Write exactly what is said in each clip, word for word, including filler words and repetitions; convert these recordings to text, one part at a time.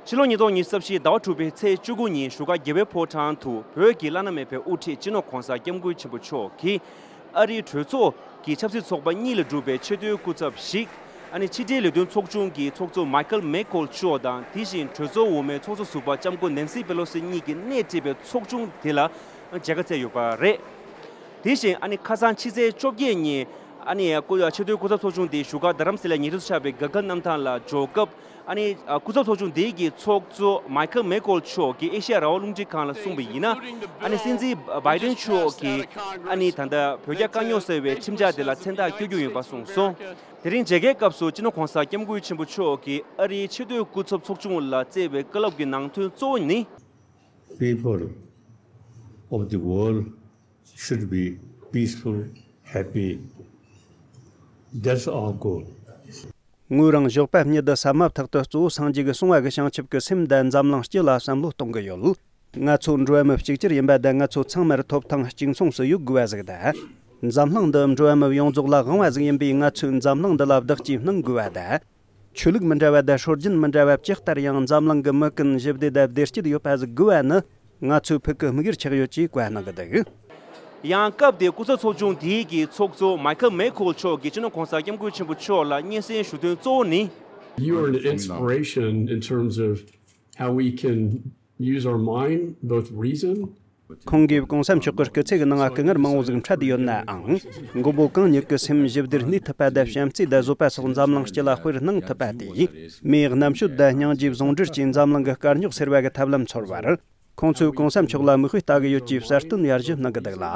ཕྱི་ལོ་ཉིས་སྟོང་ཉི་ཤུ་རྩ་བཞི་ཟླ་བ་དྲུག་པའི་ཚེས་བཅུ་དགུ་ཉིན་བཞུགས་སྒར་རྒྱལ་བའི་ཕོ་བྲང་དུ་བོད་ཀྱི་བླ་ན་མེད་པའི་དབུ་ཁྲིད་སྤྱི་ནོར་༧གོང་ས་༧སྐྱབས་མགོན་ཆེན་པོ་མཆོག་གིས་ཨ་རིའི་གྲོས་ཚོགས་ཀྱི་ཆབ་སྲིད་ཚོགས་པ་གཉིས་ལས་གྲུབ་པའི་ཆེས་མཐོའི་སྐུ་ཚབ་ཞིག་ཨ་ནི་ཕྱི་འབྲེལ་ལས་དོན་ཚོགས་ཆུང་གི་ཚོགས་གཙོ་མཱི་ཁལ་མེག་ཀོལ་མཆོག་དང་དེ་བཞིན་གྲོས་ཚོགས་འོག་མའི་ཚོགས་གཙོ་ཟུར་པ་ལྕམ་སྐུ་ནན་སི་པེ་ལོ་སི་གཉིས་ཀྱིས་སྣེ་ཁྲིད་པའི་ཚོགས་ཆུང་དེ་ལ་མཇལ་ཁ་བསྩལ་ཡོད་པ་རེད། དེ་བཞིན་ཨ་ནི་ཁ་སང་ཕྱི་ཚེས་བཅོ་བརྒྱད་ཉིན་ཨ་ནི་སྐུ་ཆེས་མཐོའི་སྐུ་ཚབ་ཚོགས་ཆུང་དེ་བཞུགས་སྒར་རྡ་རམ་ས་ལའི་ཉེ་འཁྲིས་སུ་ཆགས་པའི་དགའ་སྐལ་གནམ་ཐང་ལ་འབྱོར་སྐབས། ཨ་ནི་སྐུ་ཚབ་ཚོགས་ཆུང་དེ་གི་ཚོགས་གཙོ་མཱི་ཁལ་མེག་ཀོལ་མཆོག་གིས་ཨེ་ཤེ་ཡ་རང་དབང་རླུང་འཕྲིན་ཁང་ལ་གསུངས་པ་ཡིན་ན། ཨ་ནི་སྲིད་འཛིན་བྷའི་ཏིན་མཆོག་གིས་ཨ་ནི་ད་ལྟ་བོད་རྒྱ་དཀའ་རྙོག་སེལ་བའི་ཁྲིམས་འཆར་དེ་ལ་མཚན་རྟགས་བསྐྱོན་རྒྱུ་ཡིན་པ་གསུངས་སོང་། དེ་རིང་མཇལ་ཁའི་སྐབས་སུ་སྤྱི་ནོར་༧གོང་ས་༧སྐྱབས་མགོན་ཆེན་པོ་མཆོག་གིས་ཨ་རིའི་ཆེས་མཐོའི་སྐུ་ཚབ་ཚོགས་ཆུང་ལ་བསྩལ་བའི་བཀའ་སློབ་ཀྱི་ནང་དོན་གཙོ་བོ་ནི། People of the world should be peaceful, happy. That's our goal. ངོས་རང་ཞོགས་པ་ཉིད་དུ་ཟ་མ་ཐག་ཏུ་གཙོ་བོ་སངས་རྒྱས་ཀྱི་གསུང་བ་གི་བྱང་ཆུབ་ཀྱི་སེམས་དང་འཛམ་གླིང་སྤྱི་ལ་བསམ་བློ་གཏོང་གི་ཡོད། ང་ཚོ་འགྲོ་བ་མི་གཅིག་གྱུར་ཡིན་པ་དང་ང་ཚོ་ཚང་མར་ཐོབ་ཐང་གཅིག་མཚུངས་སུ་ཡོད་དགོས་པ་ཟིག་དང་། འཛམ་གླིང་འདི་འགྲོ་བ་མི་ཡོངས་རྫོགས་ལ་དབང་བ་ཟིག་ཡིན་པས་ང་ཚོས་འཛམ་གླིང་འདི་ལ་བདག་གཅེས་གནང་དགོས་པ་དང་། ཆོས་ལུགས་མི་འདྲ་བ་དང་སྲོལ་རྒྱུན་མི་འདྲ་བ་ཇི་ལྟར་ཡང་འཛམ་གླིང་གི་མི་ཀུན་ཞི་བདེ་དང་བདེ་སྐྱིད་ཡོད་པ་ཟིག་དགོས་པ་ནི་ང་ཚོའི་ཕུགས་ཀྱི་དམིགས་ཡུལ་ཆགས་ཡོད་ཅེས་བཀའ་གནང་གི་འདུག། ཡང་སྐབས་དེའི་སྐུ་ཚབ་ཚོགས་ཆུང་དེའི་གི་ཚོགས་གཙོ་མཱི་ཁལ་མེག་ཁོལ་མཆོག་གིས་སྤྱི་ནོར་༧གོང་ས་༧སྐྱབས་མགོན་ཆེན་པོ་མཆོག་ལ་སྙན་སེང་ཞུ་དོན་གཙོ་བོ་ནི། You are an inspiration in terms of how we can use our mind, both reason. ཁོང་གིས་༧གོང་ས་མཆོག་གི་སྐུ་ཚེ་གི་ནང་སྐུ་ངལ་མང་བོ་ཟིག་འཕྲད་ཡོད་ནའང་། མགོན་པོ་གང་ཉིད་ཀྱི་སེམས་ཞི་བདེར་གནས་ཐུབ་པ་དང་བྱམས་བརྩེ་དང་བཟོད་པ་སོགས་འཛམ་གླིང་སྤྱི་ལ་དཔེར་གནང་ཐུབ་པ་དེས། མིའི་རྣམ་དཔྱོད་དང་སྙིང་རྗེ་ཟུང་འབྲེལ་གྱིས་འཛམ་གླིང་གི་དཀའ་རྙོག་སེལ་བ་གི་ཐབས་ལམ་འཚོལ་བར། ཁོང་ཚོས་༧གོང་ས་མཆོག་ལ་མིག་དཔེ་ལྟ་གི་ཡོད་ཅེས་གསལ་སྟོན་ཡར་ཞུ་གནང་གི་འདུག་ལ།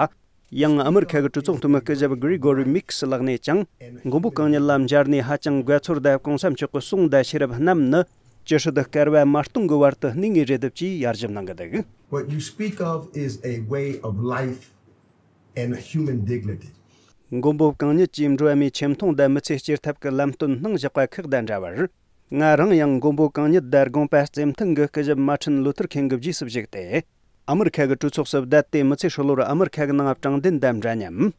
ཡང་ཨ་མི་རི་ཁ་གི་གྲོས་ཚོགས་འཐུས་མི་སྐུ་ཞབས་གྷི་རི་གོ་རི་མིག་སི་ལགས་ནས་ཀྱང་། མགོན་པོ་གང་ཉིད་ལ་མཇལ་ནས་ཧ་ཅང་དགའ་ཚོར་དང་༧གོང་ས་མཆོག་གི་གསུང་དང་ཤེས་རབ་རྣམས་ནི། ཅི་སྲིད་བསྐལ་བ་མ་སྟོང་གི་བར་དུ་གནས་ངེས་རེད་དེ་ཅེས་ཡར་ཞུ་གནང་གི་འདུག། What you speak of is a way of life and human dignity. མགོན་པོ་གང་ཉིད་ཀྱིས་འགྲོ་བ་མིའི་ཆེ་མཐོང་དང་མི་ཚེ་སྐྱེལ་ཐབས་ཀྱི་ལམ་སྟོན་གནང་བཞག་པ་ཁག་དང་འདྲ་བར། ང་རང་ཡང་མགོན་པོ་གང་ཉིད་དང་དགོངས་པ་རྩེ་མཐུན་གྱི་སྐུ་ཞབས་མར་ཊིན་ལུ་ཐར་ཁིང་གི་རྗེས་སུ་བཞུགས་ཏེ། ཨ་མི་རི་ཁ་གི་གྲོས་ཚོགས་སུ་བསྡད་དེ་མི་ཚེ་ཧྲིལ་བོར་ཨ་མི་རི་ཁ་གི་ནང་དྲང་བདེན་དང་འདྲ་མཉམ།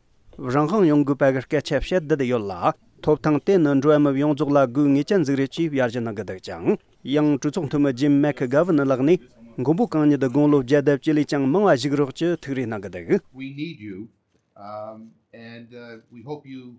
རང་དབང་ཡོང་དགོས་པ་གི་སྐད་ཆ་བཤད་བསྡད་ཡོད་ལ། ཐོབ་ཐང་དེ་ནི་འགྲོ་བ་མི་ཡོངས་རྫོགས་ལ་དགོས་ངེས་ཅན་ཟིག་རེད་ཅེས་ཡར་ཞུ་གནང་གི་འདུག་ཅིང་། ཡང་གྲོས་ཚོགས་འཐུས་མི་ཇིམ་མེག་གྷ་ཝན་ལགས་ནས་མགོན་པོ་གང་ཉིད་དགུང་ལོ་བརྒྱ་དང་བཅུ་ལས་ཀྱང་མང་བ་བཞུགས་རོགས་ཀྱི་ཐུགས་རེ་གནང་གི་འདུག། We need you, um, and, uh, we hope you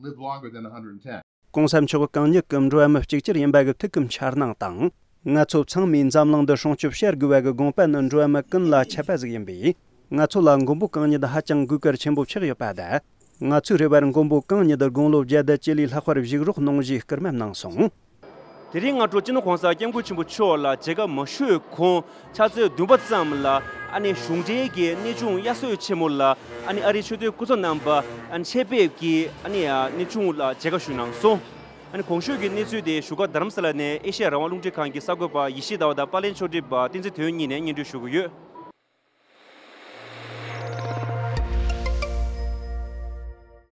live longer than a hundred and ten. ༧གོང་ས་མཆོག་གང་ཉིད་ཀྱིས་འགྲོ་བ་མི་གཅིག་གྱུར་ཡིན་པ་གི་ཐུགས་ཀྱི་འཆར་སྣང་དང་། ང་ཚོ་ཚང་མས་འཛམ་གླིང་འདི་སྲུང་སྐྱོབ་བྱ་དགོས་པ་གི་དགོངས་པ་ནི་འགྲོ་བ་མི་ཀུན་ལ་ཁྱབ་པ་ཟིག་ཡིན་པས། ང་ཚོ་ལ་མགོན་པོ་གང་ཉིད་ཧ་ཅང་དགོས་གལ་ཆེན་པོ་ཆགས་ཡོད་པ་དང་། ང་ཚོའི་རེ་བར་མགོན་པོ་གང་ཉིད་དགུང་ལོ་བརྒྱ་དང་བཅུ་ལས་ལྷག་པར་བཞུགས་རོགས་གནང་ཞེས་སྐུལ་མ་གནང་སོང་། དེ་རིང་སྔ་དྲོ་སྤྱི་ནོར་༧གོང་ས་༧སྐྱབས་མགོན་ཆེན་པོ་མཆོག་ལ་མཇལ་ཁ་མ་ཞུས་གོང་ཕྱག་ཚོད་བདུན་པ་ཙམ་ལ་ཨ་ནི་གཞུང་འབྲེལ་གྱི་གནས་ཆུང་དབྱར་གསོལ་ཆེན་མོ་ལ་ཨ་ནི་ཨ་རིའི་ཆེས་མཐོའི་སྐུ་ཚབ་རྣམ་པ་ཨ་ནི་ཆེད་ཕེབས་ཀྱིས་ཨ་ནི་གནས་ཆུང་ལ་མཇལ་ཁ་ཞུས་གནང་སོང་། ཨ་ནི་གོང་ཞུས་ཀྱི་གནས་ཚུལ་དེ་བཞུགས་སྒར་རྡ་རམ་ས་ལ་ནས་ཨེ་ཤེ་ཡ་རང་དབང་རླུང་འཕྲིན་ཁང་གི་གསར་འགོད་པ་ཡེ་ཤེས་ཟླ་བ་དང་པར་ལེན་ཕྱོགས་སྒྲིག་པ་བསྟན་འཛིན་དོན་གཉིས་ནས་སྙན་སྒྲོན་ཞུ་གི་ཡོད།